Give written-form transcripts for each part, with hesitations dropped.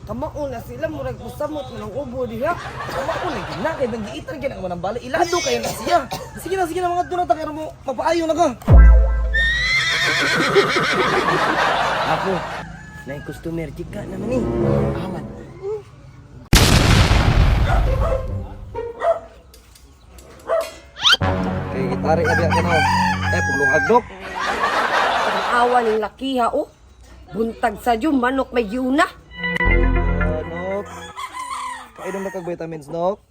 Kamao na sila, murag usamot na ng ubo diha. Kamao lagi na kay nanggiitan gyud ang manambala. Ilado kayo na siya. Sige na mga doon ta kay mo mapaayo na ka. Ako, na customer chika naman ni. Aman. Kay gitari ka diya ka na. Eh, pugluhag dok. Ang awa ning lakiha oh. Buntag sa dyo, manok may giuna. Nok. Kainom na kag vitamins, Nok.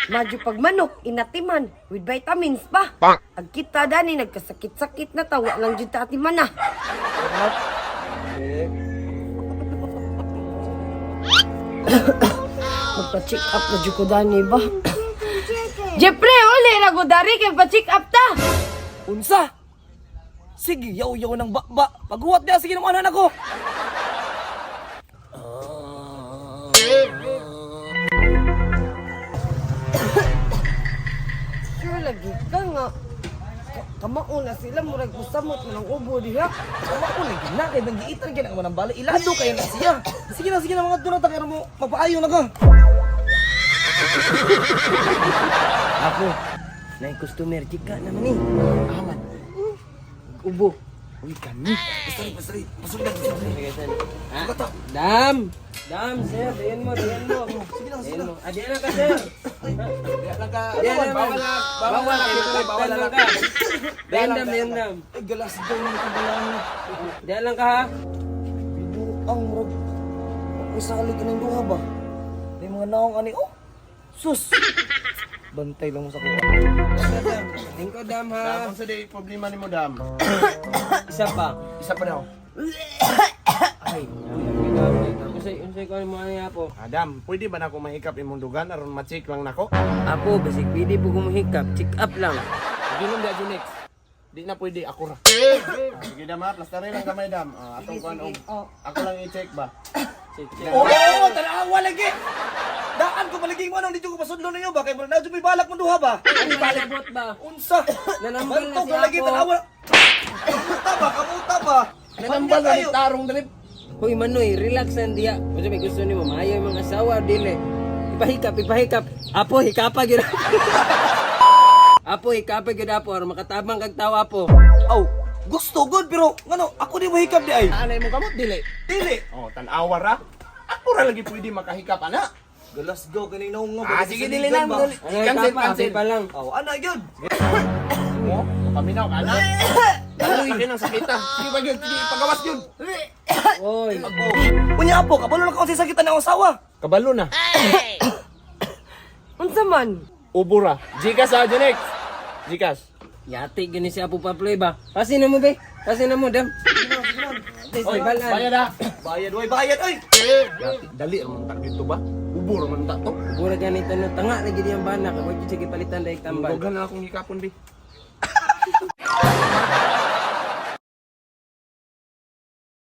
Madyo pag manok, inatiman, with vitamins pa. Ang kita dani, nagkasakit-sakit na tawa lang dyan ta atiman na. Nok. Okay. Magpa-check up na dyan ko dani ba? Jeffrey, uli na ko dari kay pa-check up ta! Unsa? Sige, yaw-yaw ng bakba. Paghuwat niya, sige naman anak ko. Sure lagi ka nga. Kamao na sila, murag usamot na ng ubo diha. Kamao lagi na kay nanggiitan gyud ang manambala. Ilado kayo na siya. Sige na mga doon ta kay mo mapaayo na ka. Ako, na customer chika naman ni. Aman. Ubo. Uy, kami. Pasari, pasari. Pasari na, pasari. Ha? Dam! Dam, sir. Diyan mo, diyan mo. Sige lang, sige Diyan lang. mo. Ah, diyan lang ka, sir. Diyan lang ka. Diyan lang. Bawal na. Bawal, Bawal lang na. ka. Diyan dam, diyan dam. Ay, galas daw ng kabalaan. Diyan lang ka, ha? Ang murag. Uy, salig ka ng duha ba? May mga naong ani, oh. Sus! Bantay lang mo sa kuha. Tingko, dam, ha? Dam, unsa day problema nimo, Dam? Isa pa. Isa pa daw. Ay, unsay unsay ko mo ani apo. Adam, pwede ba na ako mahikap imong dugan aron ma-check lang nako? Apo, basic pwede po kumuhikap, check up lang. Ginom di adyo next. Di na pwede ako ra. Ah, sige dam ha, plastare lang kamay dam. Ah, atong kuan og ako lang i-check ba. Check, check. Oo, oh, tanawa lagi! Daan ko palagi mo anong dito ko pasudlo ninyo ba? Kay murag na may balak mong duha ba? Ano balak ba? Unsa? Nanambal na Bantog si lagi Apo. tanawa. Kamuta ba? Kamuta ba? Nanambal Panya na kayo. ni tarong dali. Hoy Manoy, relax ang diya. Unsa may gusto nimo maayo imong asawa dili. Ipahikap, ipahikap. Apo, hikapa gyud. Apo, hikapa gyud apo aron makatabang kag tawo apo. Aw, gusto good pero ngano ako di mo hikap di ay. Anay mo kamot dili. Dili. Oh, tan-awa ra. Ako ra lagi pwede makahikap ana. Galas go kanina nga. Ah, sige dili lang. Dili. Ano Cancel, hikapa, cancel. api pa lang. Aw, ana gyud. Mo, paminaw ka na. Dali ng sakita. Sige pa gyud, sige pagawas gyud. Oy, Unya apo, kabalo na ka sa sakitan ng asawa. Kabalo na. Unsa man? Ubo ra. Gcash ah, Junex. Gcash. yati gyud ni si Apo Pabloy ba? Pasin na mo be. Pasin na mo dam. Oy, balan. bayad ah. Bayad oy, bayad oy. Yati, dali ra man ta dito ba? Ubo ra man ta to. Bura ganito no tanga lagi diyang bana kay wa gyud sige palitan daig tambal. Dugan na akong hikapon bi.